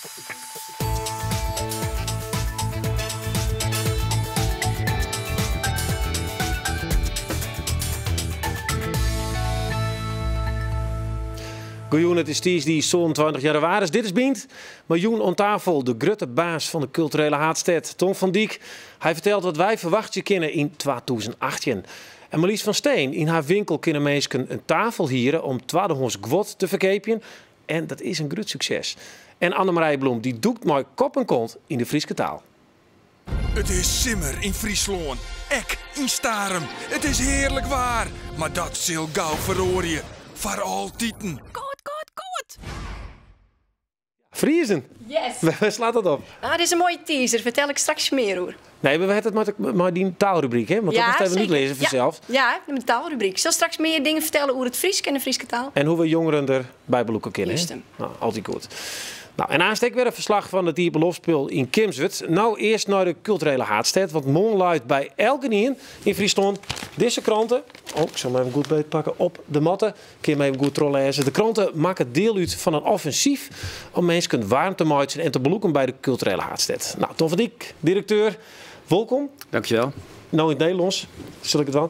Goejûn, it is tiisdei 27 jannewaris. Dit is Bynt. Mar jûn oan tafel de grutte baas fan de kulturele haadstêd, Ton van Dyk. Hy fertelt wat wy ferwachtsje kinne yn 2018. En Marlies van Steen, yn har winkel kinne minsken in tafel hiere om twaddehâns guod te ferkeapjen. En dat is in grut sukses. En Annemarije Bloem dy dûkt mei kop en kont yn de Fryske taal. It is simmer yn Fryslân, ek yn Starum. It is hearlik waar, mar dat sil gau feroarje. Foar altiten. Kâld, kâld, kâld! Friezen! Yes! Wêr slacht dat op? Nou, dit is in moaie teaser, fertel ik straks mear oer. Nee, mar we hawwe it mei dyn taalrubryk, hè? Want dat moatst even útlizze fansels. Ja, ja, de taalrubryk. Ik sil straks mear dingen fertelle oer it Frysk en de Fryske taal. En hoe't we jongeren der by belûke kinne. Juist. No, altyd goed. No, en aanst ek wer in ferslach fan it iepenloftspul yn Kimswert. No earst nei de kulturele haadstêd, want moarn leit by elkenien yn Fryslân dizze krante. Oh, ik sil 'm even goed beetpakke op de matte. Kin 'm even goed trochlêze. De krante makket diel út fan in offensyf om minsken waarm te meitsjen en te belûken by de kulturele haadstêd. No, Ton van Dyk, direkteur, wolkom. Dankjewel. No yn it Nederlânsk, sil ik it dwaan.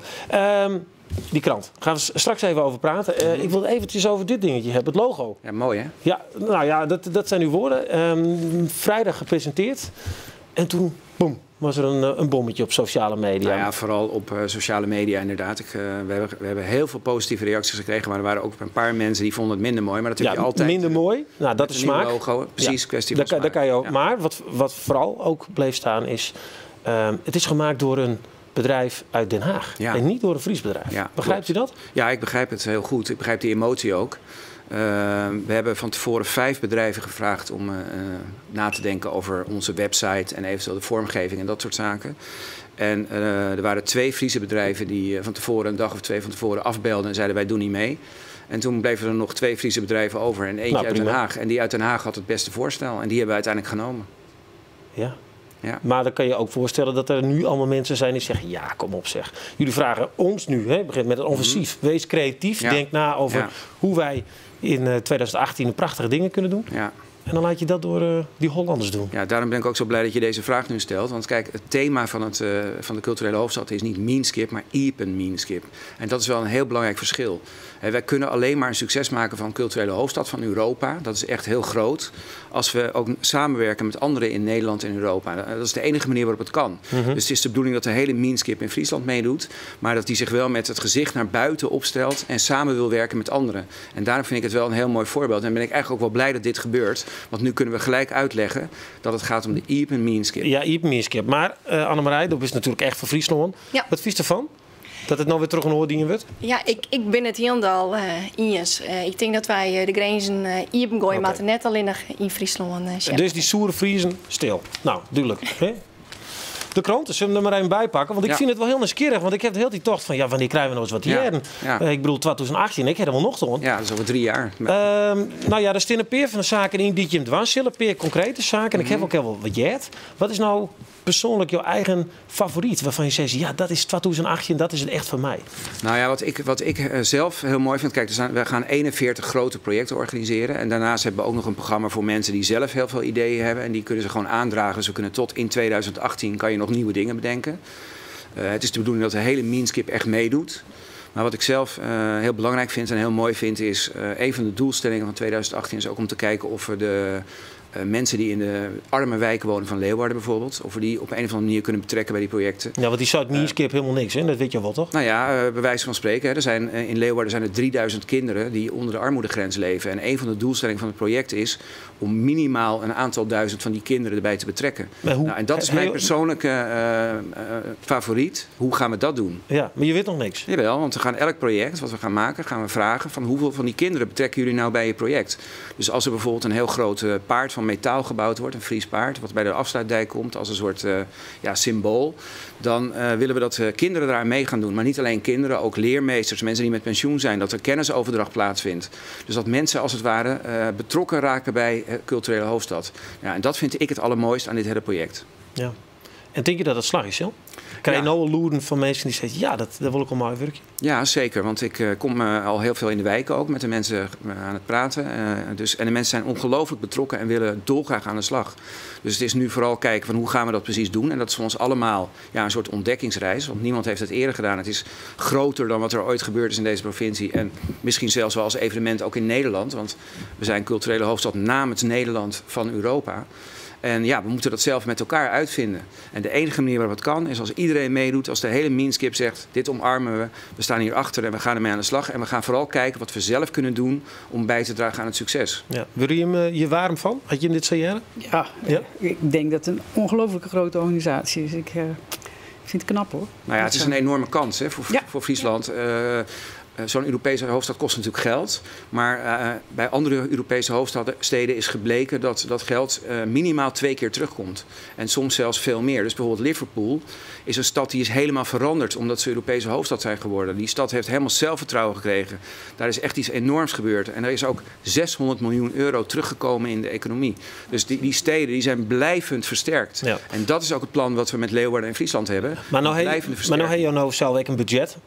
Dy krant. Gaan we straks even over praten. Ik wil het eventjes over dit dingetje hebben, het logo. Ja, mooi hè? Ja, nou ja, dat zijn uw woorden. Vrijdag gepresenteerd. En toen, boem, was er een bommetje op sociale media. Nou ja, vooral op sociale media inderdaad. We hebben heel veel positieve reacties gekregen, maar er waren ook een paar mensen die vonden het minder mooi. Maar dat heb Ja, je altijd. Minder mooi, nou, dat Met is een nieuw smaak. logo, precies, Ja, kwestie van daar smaak. kan je ook. Ja. Maar wat vooral ook bleef staan is, het is gemaakt door een bedrijf uit Den Haag. Ja. En niet door een Fries bedrijf. Ja, Begrijpt u klopt. dat? Ja, ik begrijp het heel goed. Ik begrijp die emotie ook. We hebben van tevoren 5 bedrijven gevraagd om na te denken over onze website en eventueel de vormgeving en dat soort zaken. En er waren 2 Friese bedrijven die van tevoren, een dag of 2 van tevoren afbelden en zeiden wij doen niet mee. En toen bleven er nog 2 Friese bedrijven over en eentje uit Den Haag. En die uit Den Haag had het beste voorstel en die hebben we uiteindelijk genomen. Ja. Ja. Maar dan kan je ook voorstellen dat er nu allemaal mensen zijn die zeggen, ja, kom op zeg. Jullie vragen ons nu, hè, begint met een offensief. Wees creatief, denk na over hoe wij in 2018 prachtige dingen kunnen doen. En dan laat je dat door die Hollanders doen. Ja, daarom ben ik ook zo blij dat je deze vraag nu stelt. Want het thema van de culturele hoofdstad is niet Mienskip, maar Iepen Mienskip. En dat is wel een heel belangrijk verschil. Hè, wij kunnen alleen maar een succes maken van culturele hoofdstad van Europa. Dat is echt heel groot. Als we ook samenwerken met anderen in Nederland en Europa. Dat is de enige manier waarop het kan. Dus het is de bedoeling dat de hele Mienskip in Friesland meedoet. Maar dat die zich wel met het gezicht naar buiten opstelt en samen wil werken met anderen. En daarom vind ik het wel een heel mooi voorbeeld. En ben ik eigenlijk ook wel blij dat dit gebeurt. Want nu kunnen we gelijk uitleggen dat het gaat om de Iepen Mienskip. Ja, Iepen Mienskip. Maar Annemarije, dat is natuurlijk echt van Friesland. Ja. Wat vies ervan? Dat het nou weer terug een oordien wordt? Ja, ik ben het helemaal eens. Ik denk dat wij de grenzen iepen gooien, maar net alleen nog in Friesland En dus die soere Friezen, stil. Nou, duidelijk. Hè? De kranten, zullen we er maar even bij pakken? Want ik vind het wel heel nieuwsgierig, want ik heb de hele tijd tocht van, ja, wanneer krijgen we nou eens wat jaren? Ik bedoel, 2018, ik heb er wel nog te horen. Ja, dat is over 3 jaar. Er staan een paar van de zaken in die je hem dwars zullen, een paar concrete zaken. En ik heb ook heel wel wat jet. Wat is nou persoonlijk jouw eigen favoriet, waarvan je zegt, ja, dat is 2018, dat is het echt voor mij? Nou ja, wat ik zelf heel mooi vind, we gaan 41 grote projecten organiseren. En daarnaast hebben we ook nog een programma voor mensen die zelf heel veel ideeën hebben. En die kunnen ze gewoon aandragen. Ze kunnen tot in 2018 kan je nog nieuwe dingen bedenken. Het is de bedoeling dat de hele Mienskip echt meedoet. Maar wat ik zelf heel belangrijk vind en heel mooi vind is, een van de doelstellingen van 2018 is ook om te kijken of we de mensen die in de arme wijken wonen van Leeuwarden bijvoorbeeld, of we die op een of andere manier kunnen betrekken bij die projecten. Ja, want die zou het Mienskip helemaal niks, hè? Dat weet je wel, toch? Nou ja, bij wijze van spreken. Hè, in Leeuwarden zijn er 3000 kinderen die onder de armoedegrens leven. En een van de doelstellingen van het project is om minimaal een aantal duizend van die kinderen erbij te betrekken. Maar hoe En dat is mijn persoonlijke favoriet. Hoe gaan we dat doen? Ja, maar je weet nog niks. Jawel, want we gaan elk project wat we gaan maken, gaan we vragen van hoeveel van die kinderen betrekken jullie nou bij je project? Dus als er bijvoorbeeld een heel groot paard van metaal gebouwd wordt, een Fries paard, wat bij de afsluitdijk komt als een soort symbool, dan willen we dat kinderen daaraan mee gaan doen. Maar niet alleen kinderen, ook leermeesters, mensen die met pensioen zijn, dat er kennisoverdracht plaatsvindt. Dus dat mensen als het ware betrokken raken bij culturele hoofdstad. Ja, en dat vind ik het allermooist aan dit hele project. Ja. En denk je dat het slag is, joh? Krije je no al lûden fan minsken dy't sizze, ja, dêr wol ik oan meiwurkje? Ja, zeker. Want ik kom al heel veel in de wijken ook met de mensen aan het praten. Dus, en de mensen zijn ongelooflijk betrokken en willen dolgraag aan de slag. Dus het is nu vooral kijken van hoe gaan we dat precies doen. En dat is voor ons allemaal, ja, een soort ontdekkingsreis. Want niemand heeft het eerder gedaan. Het is groter dan wat er ooit gebeurd is in deze provincie. En misschien zelfs wel als evenement ook in Nederland. Want we zijn culturele hoofdstad namens Nederland van Europa. En ja, we moeten dat zelf met elkaar uitvinden. En de enige manier waarop het kan is als iedereen meedoet, als de hele Mienskip zegt, dit omarmen we, we staan hier achter en we gaan ermee aan de slag. En we gaan vooral kijken wat we zelf kunnen doen om bij te dragen aan het succes. Ja. Wil je hem je warm van? Had je hem dit zo jaren? Ja, Ja? ik denk dat het een ongelooflijke grote organisatie is. Ik vind het knap, hoor. Het is een enorme kans, hè, voor Friesland. Zo'n Europese hoofdstad kost natuurlijk geld. Maar bij andere Europese hoofdsteden is gebleken dat dat geld minimaal 2 keer terugkomt. En soms zelfs veel meer. Dus bijvoorbeeld Liverpool is een stad die is helemaal veranderd omdat ze Europese hoofdstad zijn geworden. Die stad heeft helemaal zelfvertrouwen gekregen. Daar is echt iets enorms gebeurd. En er is ook 600 miljoen euro teruggekomen in de economie. Dus die steden die zijn blijvend versterkt. En dat is ook het plan wat we met Leeuwarden en Friesland hebben. Maar Blijvende nou versterking. heb je nou zelf ook een budget.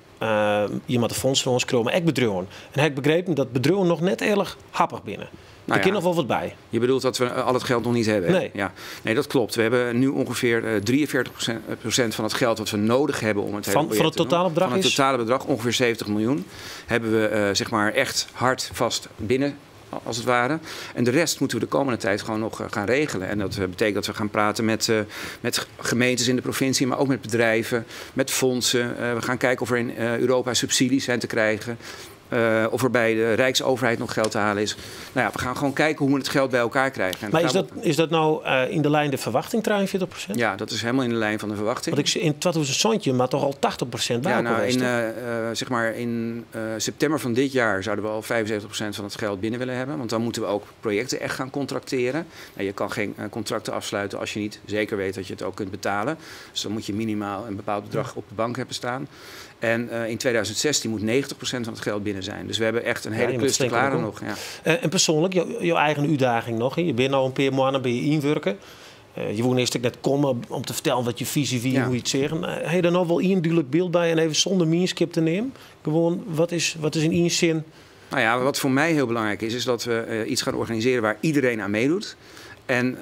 Je moet de fondsen ons komen, maar ook bedrijven. En heb ik begrepen dat bedrijven nog net erg happig binnen. Er kan nog wel wat bij. Je bedoelt dat we al het geld nog niet hebben, hè? Nee. Ja. Nee, dat klopt. We hebben nu ongeveer 43% van het geld wat we nodig hebben om het hele Van project het te doen. totale bedrag Van het is? totale bedrag, ongeveer 70 miljoen, hebben we echt hard vast binnen, als het ware. En de rest moeten we de komende tijd gewoon nog gaan regelen. En dat betekent dat we gaan praten met gemeentes in de provincie, maar ook met bedrijven, met fondsen. We gaan kijken of er in Europa subsidies zijn te krijgen. Of er bij de Rijksoverheid nog geld te halen is. We gaan gewoon kijken hoe we het geld bij elkaar krijgen. En Maar dat gaan we is dat nou in de lijn de verwachting, 43%? Ja, dat is helemaal in de lijn van de verwachting. Want ik zie in 2000 maar toch al 80% bij elkaar geweest, toch? In september van dit jaar zouden we al 75% van het geld binnen willen hebben. Want dan moeten we ook projecten echt gaan contracteren. Je kan geen contracten afsluiten als je niet zeker weet dat je het ook kunt betalen. Dus dan moet je minimaal een bepaald bedrag op de bank hebben staan. En in 2016 moet 90% van het geld binnen zijn. Dus we hebben echt een Ja, hele je moet klus te flink klaren aan de nog. Ja. En persoonlijk, jouw eigen uitdaging nog. Hè? Je bent al een paar maanden bij je inwerken. Je wil eerst net komen om te vertellen wat je visie wie en hoe je het zegt. Heb je daar nog wel een duidelijk beeld bij en even zonder Mienskip te nemen? Gewoon, wat is in één zin? Wat voor mij heel belangrijk is, is dat we iets gaan organiseren waar iedereen aan meedoet. En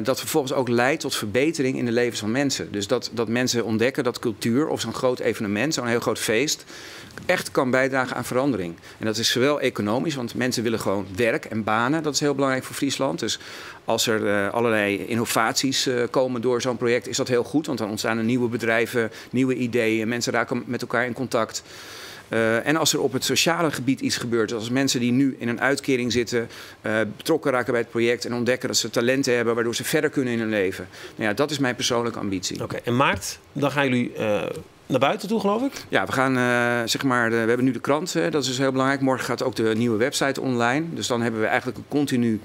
dat vervolgens ook leidt tot verbetering in de levens van mensen. Dus dat mensen ontdekken dat cultuur of zo'n groot evenement, zo'n heel groot feest, echt kan bijdragen aan verandering. En dat is zowel economisch, want mensen willen gewoon werk en banen. Dat is heel belangrijk voor Friesland. Dus als er allerlei innovaties komen door zo'n project, is dat heel goed. Want dan ontstaan er nieuwe bedrijven, nieuwe ideeën. Mensen raken met elkaar in contact. En als er op het sociale gebied iets gebeurt, als mensen die nu in een uitkering zitten, betrokken raken bij het project en ontdekken dat ze talenten hebben waardoor ze verder kunnen in hun leven. Dat is mijn persoonlijke ambitie. Oké, en maart, dan gaan jullie naar buiten toe, geloof ik? Ja, we gaan zeg maar, de, we hebben nu de krant, hè, dat is dus heel belangrijk. Morgen gaat ook de nieuwe website online. Dus dan hebben we eigenlijk een continu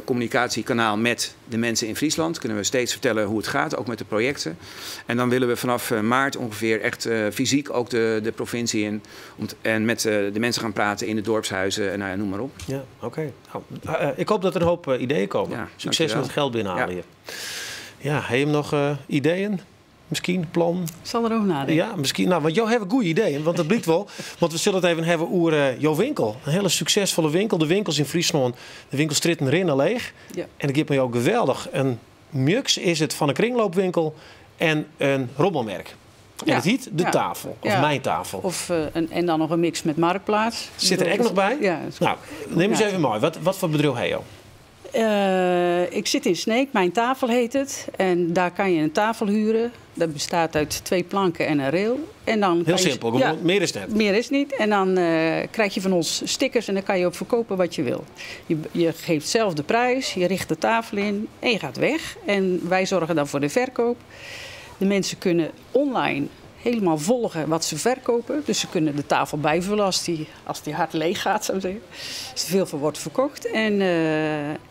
communicatiekanaal met de mensen in Friesland. Kunnen we steeds vertellen hoe het gaat, ook met de projecten. En dan willen we vanaf maart ongeveer echt fysiek ook de provincie in. En met de mensen gaan praten in de dorpshuizen en noem maar op. Ja, oké. Ik hoop dat er een hoop ideeën komen. Ja, Succes dankjewel. met het geld binnenhalen hier. Ja, heb je nog ideeën? Misschien, plan? Ik zal erover nadenken. Ja, misschien. Want jou hebben goede ideeën, want dat blijkt wel. Want we zullen het even hebben over jouw winkel. Een hele succesvolle winkel. De winkels in Friesland, de winkelstritten rennen leeg. En ik heb me jou geweldig. Een mix is het van een kringloopwinkel en een rommelmerk. En het heet De Tafel, of Mijn Tafel. En dan nog een mix met Marktplaats. Zit er echt nog bij? Ja, dat is goed. Neem eens even mee. Wat voor bedrijf heb je? Ik zit in Sneek, Mijn Tafel heet het. En daar kan je een tafel huren. Dat bestaat uit 2 planken en een rail. En dan Heel kan je simpel, gewoon Ja, meer is het niet. Meer is het niet. En dan krijg je van ons stickers en dan kan je op verkopen wat je wil. Je geeft zelf de prijs, je richt de tafel in en je gaat weg. En wij zorgen dan voor de verkoop. De mensen kunnen online helemaal volgen wat ze verkopen. Dus ze kunnen de tafel bijvullen als die hard leeg gaat, zou ik zeggen. Als er veel van wordt verkocht. En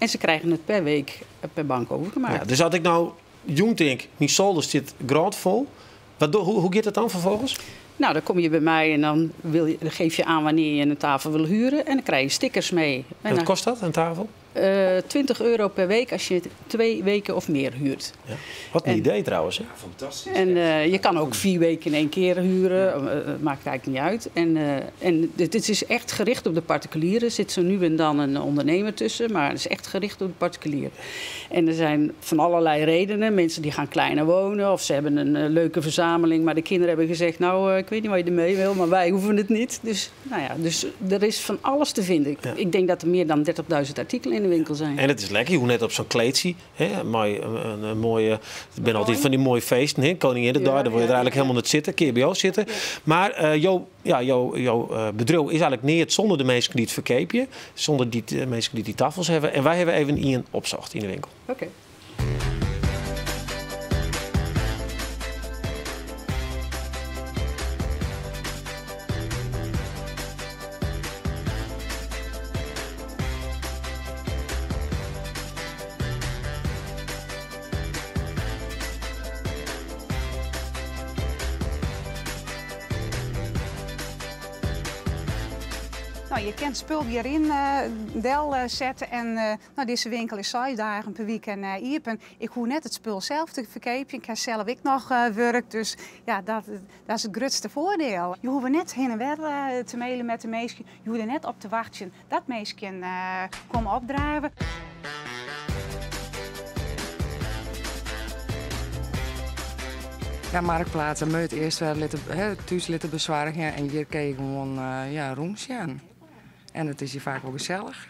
ze krijgen het per week per bank overgemaakt. Ja, dus had ik nou jong denk, mijn zolder zit grootvol. Hoe gaat het dan vervolgens? Dan kom je bij mij en dan geef je aan wanneer je een tafel wil huren. En dan krijg je stickers mee. En wat kost dat, een tafel? 20 euro per week als je 2 weken of meer huurt. Ja. Wat een idee trouwens. Hè? Ja, fantastisch. En je kan ook 4 weken in één keer huren. Maakt eigenlijk niet uit. En dit is echt gericht op de particulieren. Er zit zo nu en dan een ondernemer tussen. Maar het is echt gericht op de particulieren. En er zijn van allerlei redenen. Mensen die gaan kleiner wonen. Of ze hebben een leuke verzameling. Maar de kinderen hebben gezegd... Nou, ik weet niet wat je ermee wil. Maar wij hoeven het niet. Dus, nou ja, dus er is van alles te vinden. Ik denk dat er meer dan 30.000 artikelen in de winkel zijn. En het is lekker. Je hoeft net op zo'n kleedje. Hè, mooi, een mooie, ik ben altijd van die mooie feesten. Hè? Koninginnedag, daar word je er eigenlijk helemaal net zitten. KBO zitten. Maar ja, jouw bedrijf is eigenlijk niet zonder de mensen die het verkepen. Zonder die mensen die die tafels hebben. En wij hebben even ien opzocht in de winkel. Oké. Nou, je kunt spul hierin del zetten en nou, deze winkel is 6 dagen per week en iepen. Ik hoef net het spul zelf te verkopen. Ik heb zelf ook nog werk, dus ja, dat is het grootste voordeel. Je hoeft net heen en weer te mailen met de meisje. Je hoeft er net op te wachten dat meisje komen opdraven. Ja, Marktplaats, dan moet je het eerst wel laten, hè, thuis laten bezorgen en hier kun je gewoon ja, aan. En het is hier vaak wel gezellig.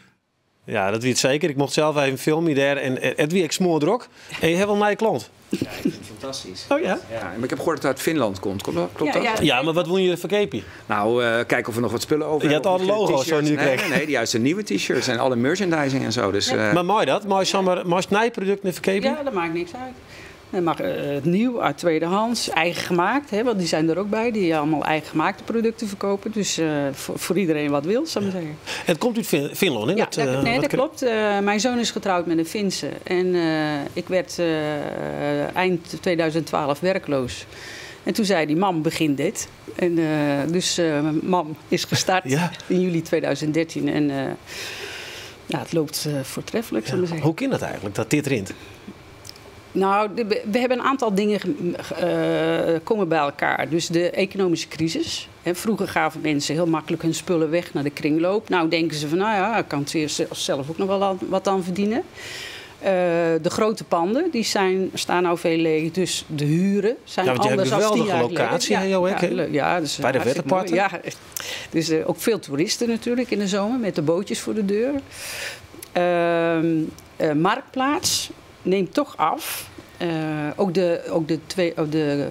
Ja, dat weet zeker. Ik mocht zelf even filmen daar en het wie ik smoordrok. En je hebt wel een nieuwe klant. Ja, ik vind het fantastisch. Oh ja? Ja, maar ik heb gehoord dat het uit Finland komt. Klopt dat? Klopt Ja, dat? ja. Ja, maar wat wil je verkopen? Nou, kijken of we nog wat spullen over Je had hebben. al Of de misschien logo's zo nu t-shirts. Nee, kreeg. nee, nee, juist de nieuwe t-shirts en alle merchandising en zo. Dus, Maar mooi dat. Mooi, zomaar, mooi snijproduct verkopen. Ja, dat maakt niks uit. Dat mag nieuw, uit tweedehands, eigen gemaakt. Hè, want die zijn er ook bij, die allemaal eigen gemaakte producten verkopen. Dus voor iedereen wat wil, zou ik maar zeggen. En het komt uit Finland, hè? Ja, Dat, nee, wat dat klopt. Mijn zoon is getrouwd met een Finse. En ik werd eind 2012 werkloos. En toen zei die mam, begin dit. En dus mam is gestart in juli 2013. En ja, het loopt voortreffelijk, zou ik maar zeggen. Hoe kan dat eigenlijk, dat dit rint? Nou, we hebben een aantal dingen komen bij elkaar. Dus de economische crisis. Hè, vroeger gaven mensen heel makkelijk hun spullen weg naar de kringloop. Nou denken ze van, nou ja, ik kan het eerst zelf ook nog wel wat aan verdienen. De grote panden die staan nou veel leeg, dus de huren zijn Ja, want je hebt anders een dan 10 geweldige jaar geleden. locatie, hè, Jo, Ja, hè? leuk. Ja, dus Bij de hartstikke mooi. Wetterparten. Ja, dus ook veel toeristen natuurlijk in de zomer met de bootjes voor de deur. Marktplaats neemt toch af. Ook de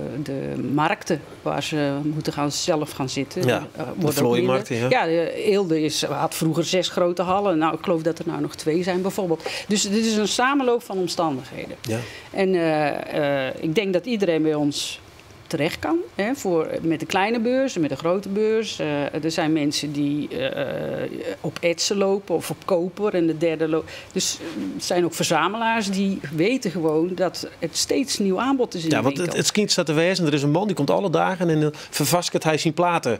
markten waar ze moeten zelf gaan zitten. Ja, de worden ook vlooienmarkten, minder. ja. Ja, de Eelde had vroeger 6 grote hallen. Nou, ik geloof dat er nou nog 2 zijn bijvoorbeeld. Dus dit is een samenloop van omstandigheden. En ik denk dat iedereen bij ons terecht kan. Hè, met de kleine beurs en met de grote beurs. Er zijn mensen die op etsen lopen of op koper en de derde Dus het zijn ook verzamelaars die weten gewoon dat het steeds nieuw aanbod is in Ja, de want winkel. het kind staat te wezen. Er is een man die komt alle dagen en dan vervasket hij zijn platen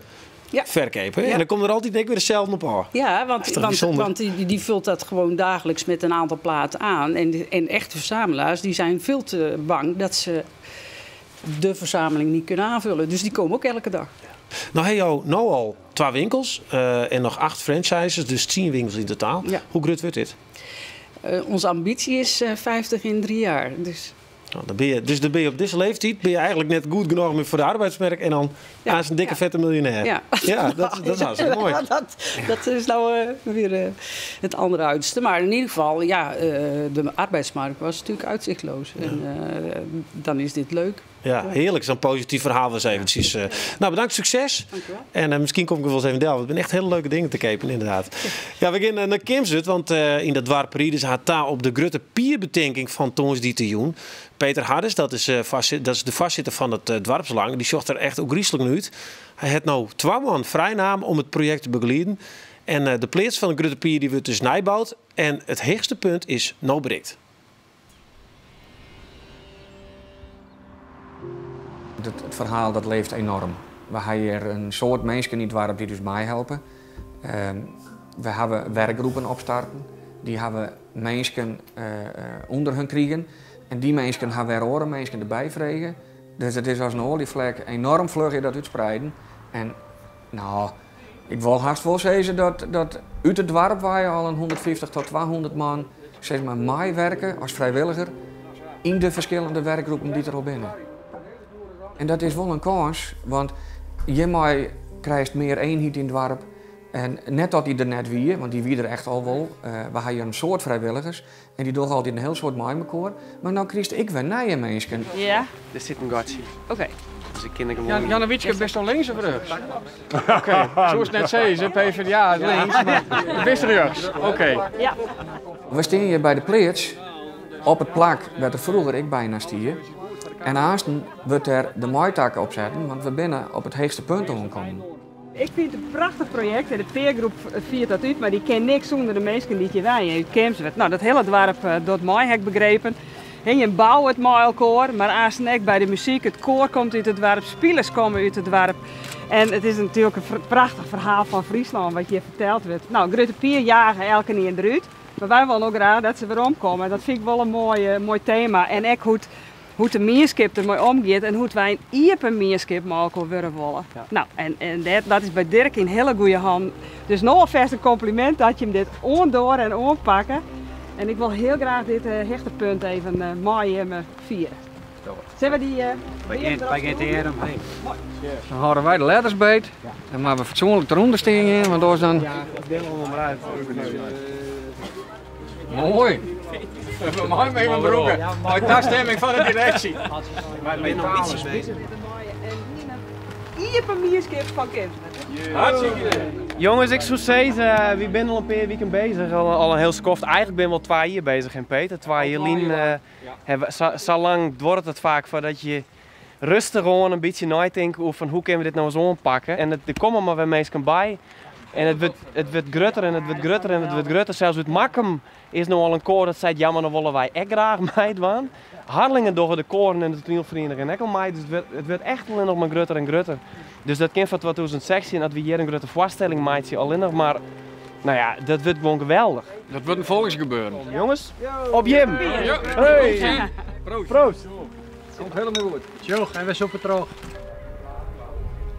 verkopen. En dan komt er altijd denk ik weer hetzelfde op aan. Ja, Dat is toch bijzonder? want die vult dat gewoon dagelijks met een aantal platen aan. En echte verzamelaars die zijn veel te bang dat ze de verzameling niet kunnen aanvullen. Dus die komen ook elke dag. Nou, hey, jou nou al 2 winkels en nog 8 franchises, dus 10 winkels in totaal. Hoe groot wordt dit? Onze ambitie is 50 in 3 jaar. Dus Nou, dan ben je, dus dan ben je op deze leeftijd ben je eigenlijk net goed genoeg meer voor de arbeidsmerk en dan aan zijn dikke vette miljonair. Ja, dat is hartstikke mooi. Dat is nou weer het andere uiterste. Maar in ieder geval, de arbeidsmarkt was natuurlijk uitzichtloos. En dan is dit leuk. Ja, heerlijk. Zo'n positief verhaal was eventjes. Nou, bedankt. Succes. Dankjewel. En misschien kom ik er wel eens even del. Want het zijn echt hele leuke dingen te kopen, inderdaad. Ja, we gaan naar Kimswert, want in dat dorp rieden ze haar taal op de grote pierbetinking van tongersdeitejûn. Peter Hardes, dat is de voorzitter van het dorpsbelang, die zocht er echt ook griezelig nu uit. Hij heeft nou 2 man vrijnaam om het project te begeleiden. En de plaats van de Grutte Pier die wordt dus nijbouwd. En het hoogste punt is nou bereikt. Het verhaal dat leeft enorm. We hebben hier een soort mensen niet waarop die dus mij helpen. We hebben werkgroepen opstarten. Dy hawwe minsken ûnder hun krigen en dy minsken ha wer oare minsken derby frege. Dus it is as in oaljeflek, enoarm fluch is dat útspreiden. En no, ik wol hast wol sizze dat, dat út it doarp wei al in 150 tot 200 man sis mar, meiwerke as frijwilliger yn de ferskillende werkgroepen dy't der al binne. En dat is wol in kâns, want hjirmei krijst mear eenheid yn it doarp. En net dat dy der net wie, want dy wie der echt al wol. We ha hjir in soad frijwilligers en dy dogge altyd in hiel soad mei mekoar. Mar no krijst ek wer nije minsken. Ja. Der sit in gatsje. Oké. Dus ik kin der gewoan. Jannewietske, bisto links of rjochts? Oké, soest net sizze, PvdA is links, mar bist rjochts. Oké. Ja. We stean hjir by de pleats, op it plak wêr't er froeger ek byna stie. En aansten wurdt dêr de maaitakke op setten, want we binne op it heechste punt oankommen. Ik fyn it in prachtich projekt en de peergroep fiert dat út, mar dy kin niks sûnder de minsken dy't hjir wenje út Kimswert. No, dat hiele doarp docht mei, ha ik begrepen. Hè, jim bouwe it mei elkoar, mar aansten ek by de muzyk. It koar komt út it doarp, spilers komme út it doarp. En it is natuerlik in prachtich ferhaal fan Fryslân wat hjir ferteld wurdt. No, Grutte Pier jage elkenien derút, mar wy wolle no graach dat se weromkomme. Dat fyn ik wol in moai, moai tema. En ek hoe't Hoe't de mienskip der mei omgiet en hoe't wy in iepen mienskip mei elkoar wurde wolle. No, en, en dat is by Dirk yn hiele goede hannen. Dus no alfêst in komplimint dat jim dit oandoare en oanpakke. En ik wol hiel graach dit hichtepunt even mei jimme fiere. Sille we dy Wy gean it ear omheech. Dan hâlde wy de letters beet. Dan moatte we fatsoenlik derûnder stean gean, want oars dan. Moai. We meie him even brûke. Mei tastimming fan de direksje. Wy binne noch bytsjes beuzich. Iepen mienskip fan Kimswert. Hartstikke idee. Jonges, ik soe sizze, wy binne al in pear wiken bezich, al in hiel skoft. Eigentlik binne we al twa jier bezich, hè Peter? Twa jier lyn, sa lang duorret it faak foardat je rêstich oan in bytsje neitinke oer fan hoe kinne we dit no ris oanpakke. En der komme mar wer minsken by. En it wurdt, it wurdt grutter en it wurdt grutter en it wurdt grutter. Sels út Makkum is no al in koar dat seit, ja mar dan wolle wy ek graach meidwaan. Harlingen dogge de koaren en de toanielferieningen ek al mei, dus it wurdt echt allinnich mar grutter en grutter. Dus dat kin foar 2016, as we hjir in grutte foarstelling meitsje, allinnich mar, no ja, dat wurdt gewoan geweldich. Dat wurdt in folksgebeuren. Jonges, op jim! Hey. Proost! Komt helemaal goed. Tsjoch, en wer sûpe troch.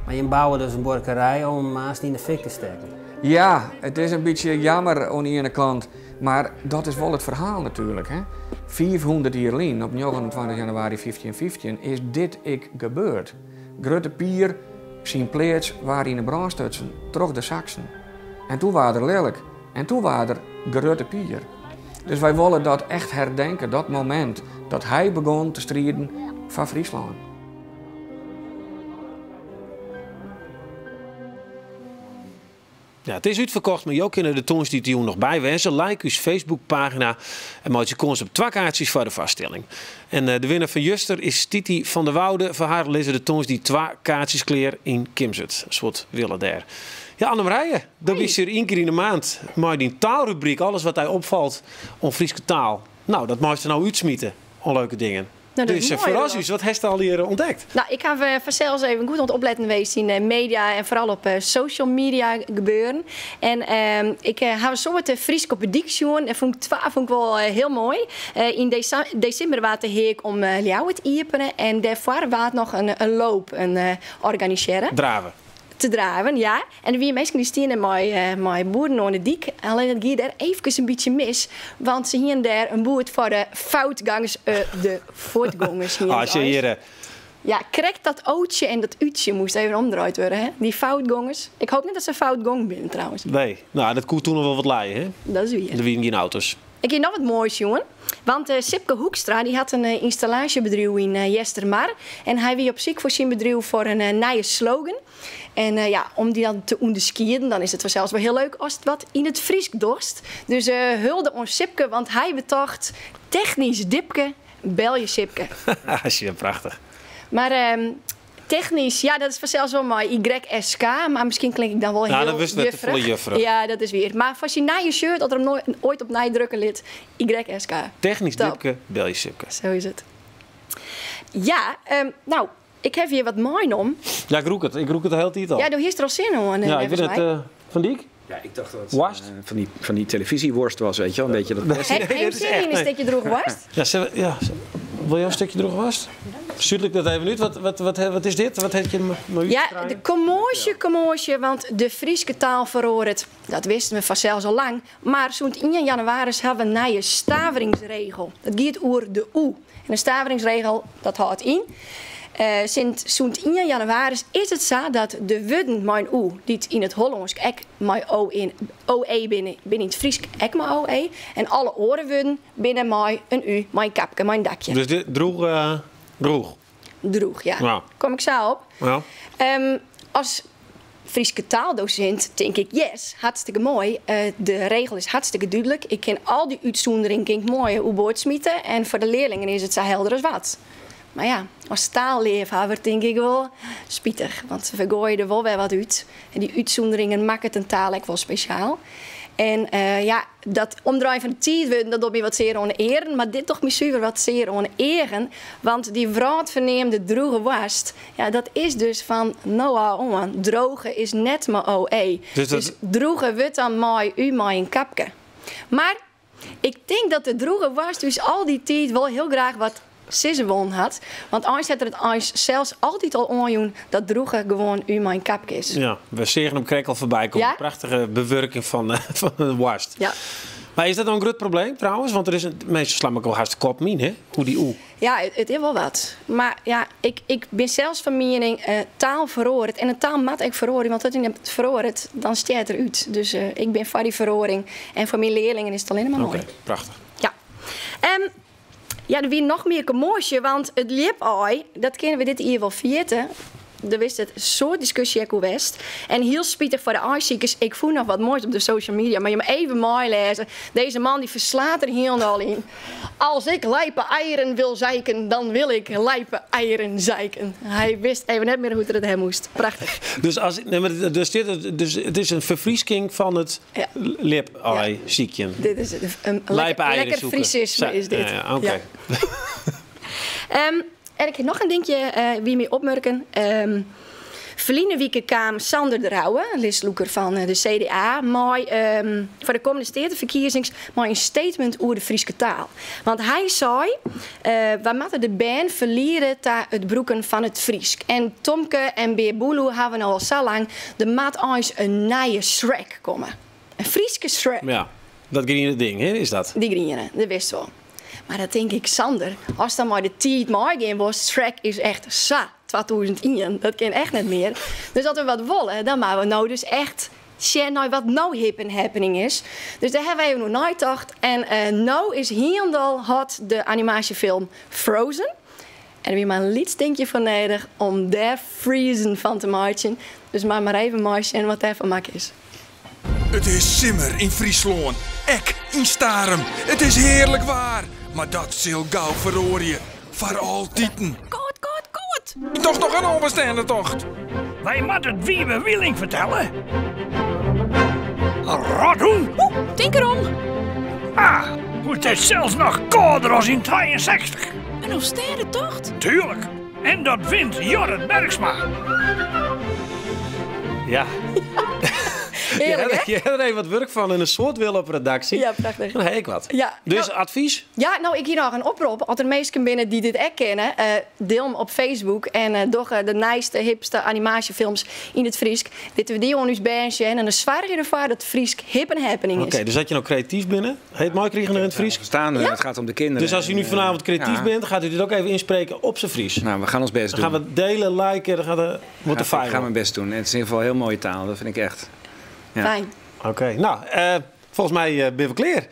Mar jim bouwe dus in buorkerij om aanst yn de fik te stekken. Ja, it is in bytsje jammer oan de iene kant, mar dat is wol it ferhaal natuerlik. Hè? 500 jier lyn, op 29 januari 1515, is dit ek gebeurd. Grutte Pier syn pleats waard yn 'e brân stutsen troch de Saksen. En toen waard er lilk. En toen waard er Grutte Pier. Dus wy wolle dat echt herdenke, dat momint dat hy begûn te striden foar Fryslân. Ja, it is útferkocht, mar jo kinne der tongersdeitejûn noch by wêze. Like ús Facebookpagina en meitsje kâns op twa kaartsjes foar de foarstelling. En de winner fan juster is Titi van der Woude. Foar har lizze der tongersdei twa kaartsjes klear yn Kimswert. In soad wille dêr. Ja, Annemarije, do bist hjir ien kear yn de maand mei dyn taalrubryk. Alles wat dy opfalt oan Fryske taal. No, dat meist der no útsmite oan leuke dingen. Nou, dat is Dus moai, ferras hoor. ús, wat hast allegear ûntdekt? No, ik haw fansels even goed oan it opletten west yn de media en foaral op social media gebeuren. En ik haw in soad Frysk op 'e dyk sjoen en fûn ik twa fûn ik wol hiel moai. Yn desimber waard de Heak om Ljouwert iepene en dêrfoar waard noch in loop organisearre. Drave. Te draven, ja. En der wiene minsken dy stiene mei boerden oan de dyk. Allinne it gie dêr eefkes in bytsje mis, want se hiene dêr in boerd foar de foutgangers, de fuotgongers hiene Ah, sjoch hjir. Ja, krekt dat o'tsje en dat útsje moast even omdraaid wurde, hè? Dy foutgongers. Ik hoop net dat se foutgong binne, trouwens. Nee, no, dat koe toen noch wol wat lije, hè? Dat is wier. Der wiene gjin auto's. Ik hie noch wat moais sjoen. Want Sipke Hoekstra dy hat in ynstallaasjebedriuw yn Eastermar. En hy wie op syk foar syn bedriuw foar in nije slogan. En ja, om dy dan te ûnderskieden, dan is it fansels wol hiel leuk ast wat yn it Frysk dochst. Dus hulde oan Sipke, want hy betocht technysk dipke, belje Sipke. Sjen, prachtich. Mar technysk, ja, dat is fansels wol mei YSK, mar miskien klink ik dan wol Nou, hiel dan wurdst wer te folle jufferich. jufferich. Ja, dat is wier. Mar foar syn nije shirt, as er him oait opnij drukke lit, YSK. Technysk Top. dipke, belje Sipke. Sa is it. Ja, no, ik haw hjir wat meinommen. Ja, ik rûk it. Ik rûk it de hiele tiid al. Ja, do hiest der al sin oan, Ja, ik neffens wit net, my. Van Dyk? Ja, ik dacht dat het Worst? Van die televisieworst was, weet je wel. Een beetje dat Nee, dit is echt een stukje droege worst? Ja, ja, wil jij een stukje droege worst? Stuur ik dat even uit. Wat is dit? Wat heb je me Ja, de commotie, commotie, want de Frieske taal verloor Dat wisten we vanzelfs al lang. Maar zo'n 1 januari hebben we een nieuwe staveringsregel. Dat gaat over de oe. En de staveringsregel, dat houdt in. Sinds zo'n 1 januari is het zo dat de woorden mijn oe, die het in het Hollands ek mijn o in OE binnen, binnen het Fries ek mijn OE. En alle oren binnen mij een u, mijn kapke, mijn dakje. Dus dit droeg, droeg? Droeg, ja. Ja. Kom ik zo op. Ja. Als Frieske taaldocent denk ik, yes, hartstikke mooi. De regel is hartstikke duidelijk. Ik ken al die uitzonderingen kan ik mooi op smieten. En voor de leerlingen is het zo helder als wat. Maar ja, als taalleerhaber denk ik wel spietig. Want we gooien er wel weer wat uit. En die uitzonderingen maken het een taal ook wel speciaal. En ja, dat omdraaien van de tijd, dat doet me wat zeer oneren. Maar dit toch misschien wat zeer oneren. Want die verneemde droege worst, ja, dat is dus van Noah om. Droge is net maar OE. Dus droege wordt dan mooi u mooi een kapke. Maar ik denk dat de droege worst dus al die tijd wel heel graag wat sissewon had. Want anders had er het eens zelfs altijd al onjoen dat droege gewoon u mijn kapke is. Ja, we zeggen hem krek al voorbij komt. Ja? Prachtige bewerking van de worst. Ja. Maar is dat dan een groot probleem trouwens? Want er is een, mensen slaan ook al hartstikke kop min, hè? Hoe die oe. Ja, het is wel wat. Maar ja, ik ben zelfs van mening, taal verloren. En een taal moet ik verloren, want als je het verloren, dan staat het eruit. Dus ik ben voor die verloring. En voor mijn leerlingen is het alleen maar mooi. Oké, prachtig. Ja. Ja, er wie nog meer commotie, want het lipei, dat kennen we dit hier wel vieren. Er is het soort discussie ook west. En heel spietig voor de aaisiekers. Ik voel nog wat moois op de social media, maar je moet even mooi lezen. Deze man die verslaat er helemaal in. Als ik lijpe eieren wil zeiken, dan wil ik lijpe eieren zeiken. Hij wist even net meer hoe het hem moest. Prachtig. Dus, als, nee, maar dus, dit, dus het is een vervriesking van het lip-ei-ziekje. Ja. Dit is een lekker Friesisme is dit. Ja, oké. Ja. En ik heb nog een dingetje wie mij opmerken. Verleden week kwam Sander de Rouwe, listloeker van de CDA, maar voor de komende stedenverkiezings maar een statement over de Frieske taal. Want hij zei, we moeten de band verliezen ta het broeken van het Friesk. En Tomke en Beerboeloe hebben al zo lang de maat eens een nieuwe Shrek komen. Een Frieske Shrek. Ja, dat groene ding, hè, is dat? Die groene, dat wist wel. Maar dat denk ik, Sander, als dan maar de tijd mooi gaan was, Shrek is echt sa 2001. Dat kan echt niet meer. Dus dat we wat willen, dan maken we nou dus echt share nou wat nou hip en happening is. Dus daar hebben we even nog nagedacht. En nou is helemaal hot de animatiefilm Frozen. En er is maar een liedstinkje van nodig om daar freezen van te maken. Dus maar even marchen en wat daarvan maken is. Het is simmer in Friesland, ek in Starum. Het is heerlijk waar, maar dat zal gauw verrooien. Voor altijd. Koot, koot, koot! Toch nog een onbestaande tocht. Wij moeten het Wiebe Wieling vertellen. Rothoen! Oeh, denk erom! Ah, hoe het is zelfs nog kouder als in 62. Een Elfstedentocht? Tuurlijk. En dat wint Jorrit Bergsma. Ja. Heerlijk, hè? Je hebt er even wat werk van en een soort wil op redactie. Ja, prachtig. Dan heb ik wat. Ja, Dus nou, advies? Ja, nou, ik hier nog een oproep. Als er mensen binnen die dit echt kennen, deel hem op Facebook. En doch de nijste, hipste animatiefilms in het Friesk. Dit we die on ons bandje. En dan zwaar je ervoor dat Friesk hip en happening is. Oké, dus dat je nou creatief binnen. Heet mooi kriegen in het Fries. Verstaan, Ja? het gaat om de kinderen. Dus als u nu vanavond creatief ja. bent, gaat u dit ook even inspreken op zijn Fries. Nou, we gaan ons best Dan doen. gaan we delen, liken, dan gaat de, wordt de Ik ga fire. mijn best doen. Het is in ieder geval heel mooie taal, dat vind ik echt. Ja. Fijn. Oké, nou, volgens mij ben we klaar.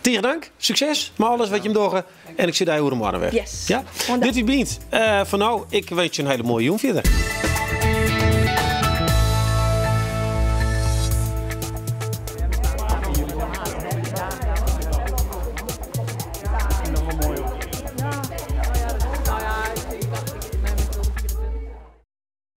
Tegen dank, succes met alles wat je hem doorgaat. En ik zie daar hoe de morgen weg. Yes. Ja? Dit is Bient. Voor nou, ik wens je een hele mooie jong verder.